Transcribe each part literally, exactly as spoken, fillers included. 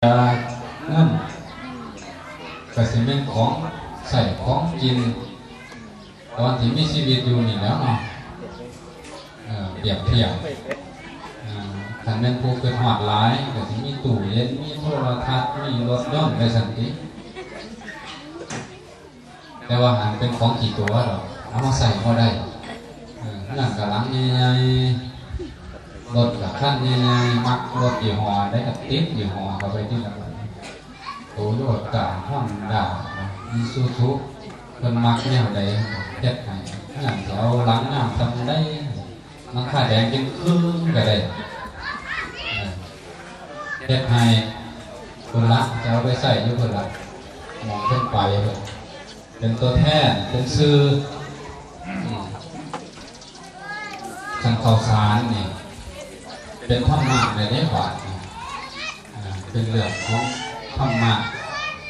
ยาเงิน ก็สิแม่นของใช้ของกิน ตอนที่มีชีวิตอยู่นี่แหล้วเนาะ เอ่อ เปรียบเทียบ เอ่อ คันแม่นผู้คิดฮอดหลาย ก็สิมีตู้เย็น มีโทรทัศน์ มีรถยนต์ไปซั่นติ แต่ว่าหั้นเป็นของขี้ตั๋วดอก เอามาใช้บ่ได้ เออ เฮือนก็หลังใหญ่ๆ รถก็คันใหญ่ๆ มักรถยี่ห้อใดก็ติดยี่ห้อเข้าไปทีละบัด โตโยต้า ฮอนด้า อีซูซุ เพิ่นมักแนวใดเฮ็ดให้ เฮือนก็เอาหลังงามส่ำใด หลังคาแดงจึ่งครึ่งก็ได้ เออ เฮ็ดให้ พุ้นละ จะเอาไปใช้อยู่พุ้นละ หม่องเพิ่นไปพุ้น เป็นตัวแทน เป็นสื่อ อืม คันข้าวสารนี่ เป็นธรรมะในเด้บาดนี่ อ่า เป็นเรื่องของธรรมะ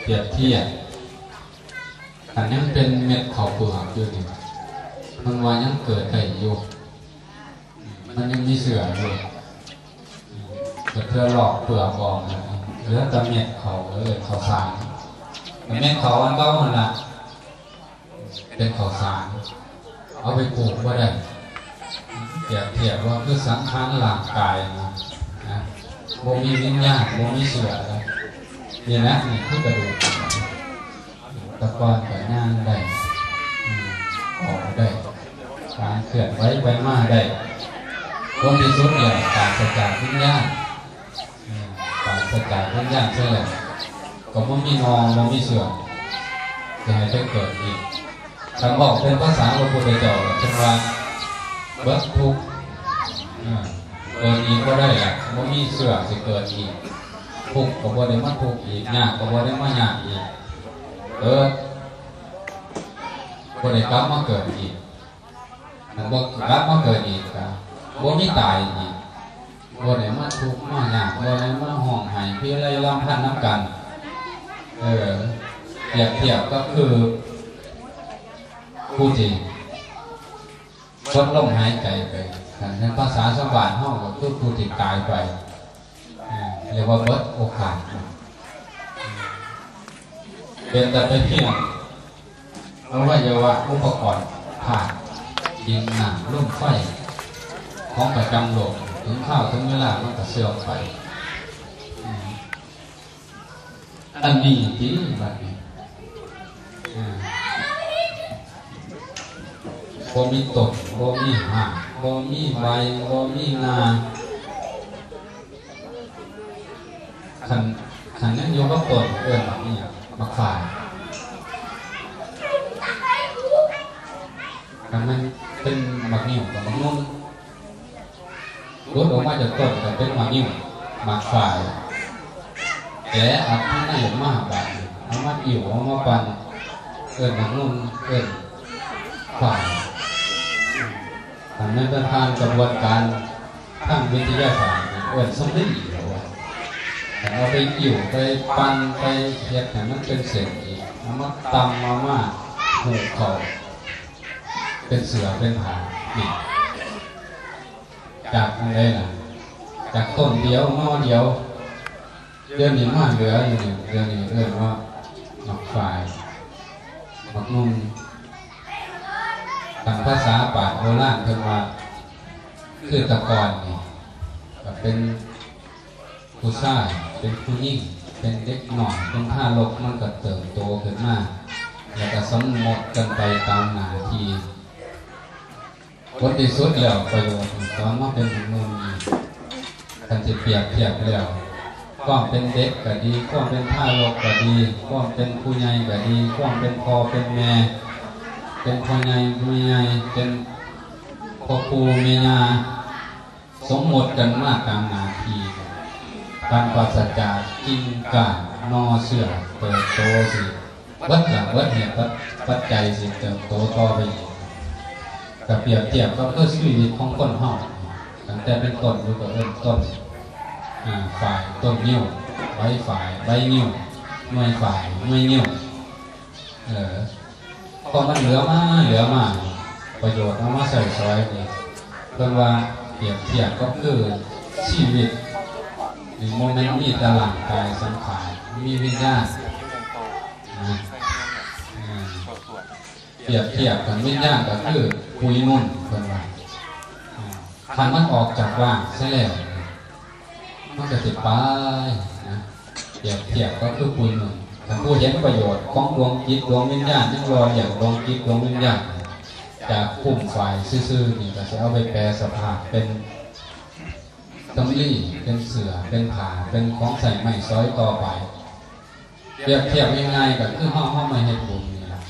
เปรียบเทียบ คันยังเป็นเม็ดข้าวเปลือกอยู่นี่ มันว่ายังเกิดได้อยู่ มันยังมีเชื้ออยู่ ก็เทื่อลอกเปลือกออกนะ เหลือแต่เม็ดข้าว เออ ข้าวสาร แต่เม็ดข้าวอันเก่าหั่นล่ะ เป็นข้าวสาร เอาไปปลูกบ่ได้ เปรียบเทียบว่าคือสังขารร่างกายนะ นะ บ่มีวิญญาณ บ่มีเชื้อนะ นี่นะ นี่คือกระดูก แต่ก่อนก็ย่างได้ อืม ออกได้ การเคลื่อนไหวไปมาได้ ผลที่สุดแล้วปราศจากวิญญาณ อืม ปราศจากวิญญาณเสียแล้ว ก็บ่มีหน่อ บ่มีเชื้อ จะให้ไปเกิดอีก คันบอกเป็นภาษาพระพุทธเจ้า เพิ่นว่า เบิดทุกข์ อ่า เกิดอีกบ่ได้ละ บ่มีเชื้อสิเกิดอีก ทุกข์ก็บ่ได้มาทุกข์อีก ยากก็บ่ได้มายากอีก เกิด บ่ได้กลับมาเกิดอีก คันบ่กลับมาเกิดอีกก็บ่มีตายอีก บ่ได้มาทุกข์มายาก บ่ได้มาฮ้องไห้พิไรรำพันนำกัน เออ เปรียบเทียบก็คือ ผู้ที่หมดลมหายใจไป คันเป็นภาษาชาวบ้านเฮาก็คือผู้ที่ตายไป อ่า เรียกว่าเบิดโอกาส เป็นแต่ไปเพียงอวัยวะอุปกรณ์ธาตุดินน้ำลมไฟ ของประจำโลก ถึงคราวถึงเวลามันก็เสื่อมไป อืม อันนี้ติบัดนี้ อ่า บ่มีต้น บ่มีหาก บ่มีใบ บ่มีงา คัน คันยังอยู่กับต้นเอิ้นบักนี่หยัง บักฝ้าย คันมันเป็นบักงิ้วกับบักนุ่น หลุดออกมาจากต้นก็เป็นหมากงิ้ว หมากฝ้าย แกะเอาข้างในออกมาบาดนี้ เอามาอิ่ว เอามาปั่น เอิ้นหมากนุ่น เอิ้นฝ้าย อันนั้นเป็นผ่านกระบวนการทางวิทยาศาสตร์ เอิ้นสำลีแล้วว่า แต่เอาไปอิ่ว ไปปั่น ไปเฮ็ดให้มันเป็นเส้นอีก เอามาตำ เอามาผูกเข้า เป็นเสื้อ เป็นผ้า นี่ จากอันใดล่ะ จากต้นเดียว หน่อเดียว เดี๋ยวนี้มาเหลืออยู่นี่ เดี๋ยวนี้เอิ้นว่าหมากฝ้าย หมากนุ่น ตามภาษาปากโบราณเพิ่นว่า คือแต่ก่อนนี่ ก็เป็นผู้ชาย เป็นผู้หญิง เป็นเด็กน้อย เป็นทารก มันก็เติบโตขึ้นมา แล้วก็สมมติกันไปตามหน้าที่ ผลที่สุดแล้วประโยชน์ตอนมาเป็นหมากนุ่นนี่ คันสิเปรียบเทียบแล้ว ความเป็นเด็กก็ดี ความเป็นทารกก็ดี ความเป็นผู้ใหญ่ก็ดี ความเป็นพ่อเป็นแม่ เป็นพ่อใหญ่แม่ใหญ่ เป็นพ่อปู่แม่ย่า สมมติกันมาตามหน้าที่ การปราศจากกิ่งก้านหน่อเชื้อเติบโตสิ เบิดหลังเบิดเหตุปัจจัยสิเติบโตต่อไปอีก ก็เปรียบเทียบกับคือชีวิตของคนเฮา ตั้งแต่เป็นต้นอยู่ก็เอิ้นต้น อ่า ฝ้าย ต้นงิ้ว ใบฝ้าย ใบงิ้ว หน่วยฝ้าย หน่วยงิ้ว เออ พอมันเหลือมา เหลือมา ประโยชน์เอามาใช้สอยนี่ เพิ่นว่าเปรียบเทียบก็คือชีวิต นี่บ่แม่นมีแต่ร่างกายสังขาร มีวิญญาณนะ อ่า เปรียบเทียบกับวิญญาณก็คือปุยนุ่นเพิ่นว่า อ่า คันมันออกจากร่างซะแล้ว มันก็สิไปนะ เปรียบเทียบก็คือปุยนุ่น ถ้าผู้เห็นประโยชน์ของดวงจิตดวงวิญญาณ ยังรออย่างดวงจิตดวงวิญญาณ จากพุ่มฝ่ายซื่อๆนี่ก็สิเอาไปแปลสภาพเป็นสำลี เป็นเสื้อ เป็นผ้า เป็นของใช้ไม้สอยต่อไป เปรียบเทียบง่ายๆก็คือเฮา เฮามาเฮ็ดบุญนี่ล่ะ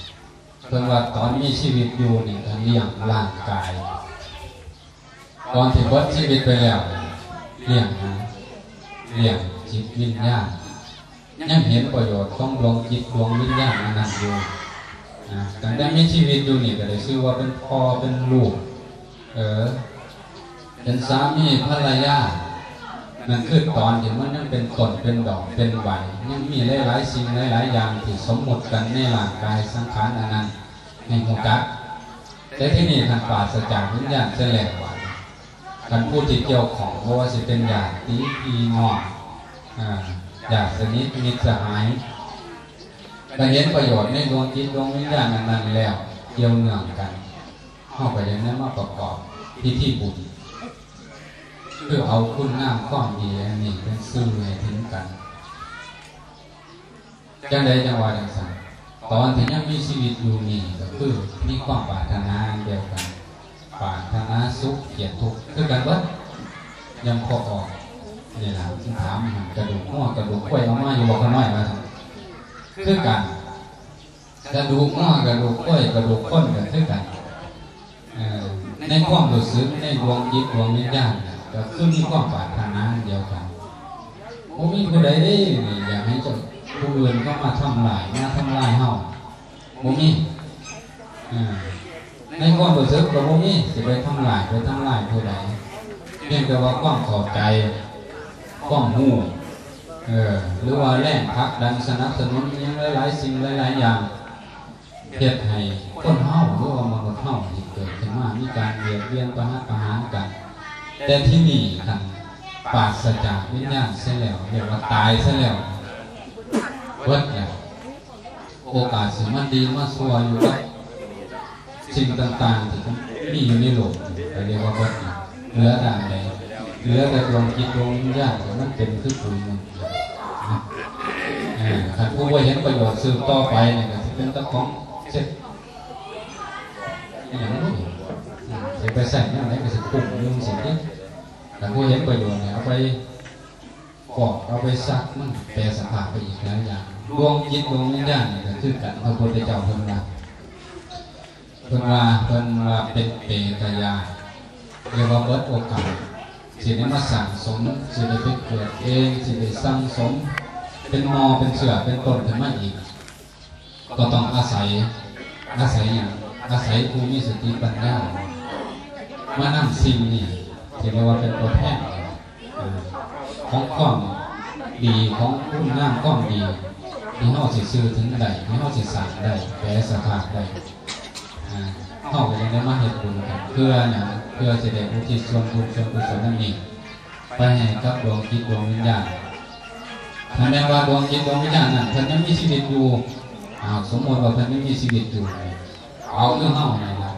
เพิ่นว่าตอนมีชีวิตอยู่นี่ก็เลี้ยงร่างกาย ตอนที่เบิดชีวิตไปแล้ว เลี้ยงหยัง เลี้ยงจิตวิญญาณ ยังเห็นประโยชน์ของดวงจิตดวงวิญญาณอันนั้นอยู่นะ ตั้งแต่มีชีวิตอยู่นี่ก็ได้ชื่อว่าเป็นพ่อเป็นลูก เออ เป็นสามีภรรยา นั่นคือตอนที่มันยังเป็นต้นเป็นดอกเป็นใบ ยังมีหลายๆสิ่งหลายๆอย่างที่สมมุติกันในร่างกายสังขารอันนั้นให้รู้จัก แต่ที่นี่คันปราศจากวิญญาณเสียแล้ว คันผู้ที่เกี่ยวข้อง บ่ว่าสิเป็นญาติพี่น้อง อ่า ญาติสนิทมิตรสหาย ก็เห็นประโยชน์ในดวงจิตดวงวิญญาณอันนั้นแล้ว เกี่ยวเนื่องกัน เฮาก็ยังนำมาประกอบพิธีบุญ คือเอาคุณงามความดีอันนี้เป็นสื่อให้ถึงกัน จั่งใดจั่งว่าจั่งซั้น ตอนที่ยังมีชีวิตอยู่นี่ก็คือมีความปรารถนาอันเดียวกัน ปรารถนาสุขเกลียดทุกข์คือกันเบิด ยังพอออก นี่ล่ะ ถามหั่น กระดูกงัวกระดูกควายเอามาอยู่บ่ ข้าน้อยว่าซั่น คือกัน กระดูกงัวกระดูกควายกระดูกคนก็คือกัน เอ่อ ในความรู้สึกในดวงจิตดวงวิญญาณน่ะ ก็คือมีความปรารถนาอันเดียวกัน บ่มีผู้ใดเด้นี่อยากให้คนผู้อื่นเขามาทำร้าย มาทำลายเฮา บ่มี เอ่อ ในความรู้สึกก็บ่มีสิไปทำร้าย ไปทำลายผู้ใด เพียงแต่ว่าความเข้าใจ ความรู้ เออ หรือว่าแรงผลักดันสนับสนุนอิหยังหลายๆสิ่งหลายๆอย่าง เฮ็ดให้คนเฮาหรือว่ามนุษย์เฮาที่เกิดขึ้นมามีการเบียดเบียนประหัตประหารกัน แต่ที่นี่คันปราศจากวิญญาณเสียแล้ว เรียกว่าตายเสียแล้ว เบิดแล้ว โอกาสสิมาดีมาชั่วอยู่กับสิ่งต่างๆที่มีอยู่ในโลก ก็เรียกว่าเบิดแล้ว เหลือแต่อันใด เหลือแต่ดวงจิตดวงวิญญาณที่มันเป็นคือปุ๋ยหมดนะ เออ คันผู้บ่เห็นประโยชน์สืบต่อไปนี่ก็สิเป็นเจ้าของเช็ด อหย่างนี้ อืม สิไปใส่แนวไหนก็สิคุ้มอยู่จั่งซี้ติ คันผู้เห็นประโยชน์เนี่ยเอาไปฟอก เอาไปซัก มันแปรสภาพไปอีกหลายอย่าง ดวงจิตดวงวิญญาณนี่ก็คือกัน พระพุทธเจ้าเพิ่นว่า เพิ่นว่า เพิ่นว่าเป็นเปตญาณ เรียกว่าเบิดโอกาส สิได้มาสั่งสม สิได้ไปเกิดเอง สิได้สั่งสม เป็นหน่อ เป็นเชื้อ เป็นต้นขึ้นมาอีก ก็ต้องอาศัย อาศัยหยัง อาศัยผู้มีสติปัญญา มานำสิ่งนี้ ที่เรียกว่าเป็นตัวแทน อ่า ของความดี ของคุณงามความดี ที่เฮาสิสื่อถึงได้ ที่เฮาสิสร้างได้ แปรสภาพได้ อ่า เฮาก็ยังได้มาเฮ็ดบุญกัน เพื่อหยัง เพื่อสิได้อุทิศส่วนบุญส่วนกุศลนั้นนี้ ไปให้กับดวงจิตดวงวิญญาณ ถ้าแม่นว่าดวงจิตดวงวิญญาณนั้นเพิ่นยังมีชีวิตอยู่ อ้าว สมมุติว่าเพิ่นยังมีชีวิตอยู่ เอาคือเฮานี่ล่ะ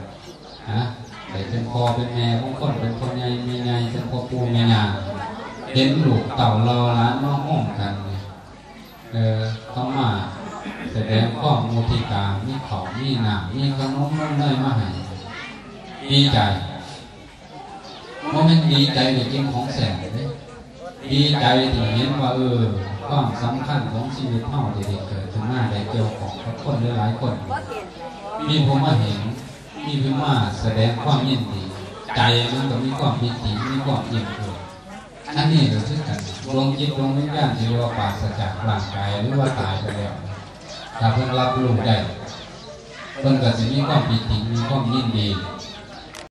ฮะ ได้เป็นพ่อเป็นแม่ของคน เป็นพ่อใหญ่แม่ใหญ่ เป็นพ่อปู่แม่ย่า เห็นลูกเต้าเหล่าหลานมาโฮมกันนี่ เออ เขามาแสดงความมุทิตา มีข้าว มีน้ำ มีขนมนมเนยมาให้ ดีใจ บ่แม่นดีใจได้กินของแซ่บเด้ ดีใจที่เห็นว่า เออ ความสำคัญของชีวิตเฮาที่ได้เกิดขึ้นมา ได้เกี่ยวข้องกับคนหลายๆคน มีผู้มาเห็น มีผู้มาแสดงความยินดี ใจมันก็มีความปีติ มีความอิ่มเอิบ อันนี้ก็คือกัน ดวงจิตดวงวิญญาณที่เรียกว่าปราศจากร่างกาย หรือว่าตายไปแล้ว ถ้าเพิ่นรับรู้ได้ เพิ่นก็สิมีความปีติ มีความยินดี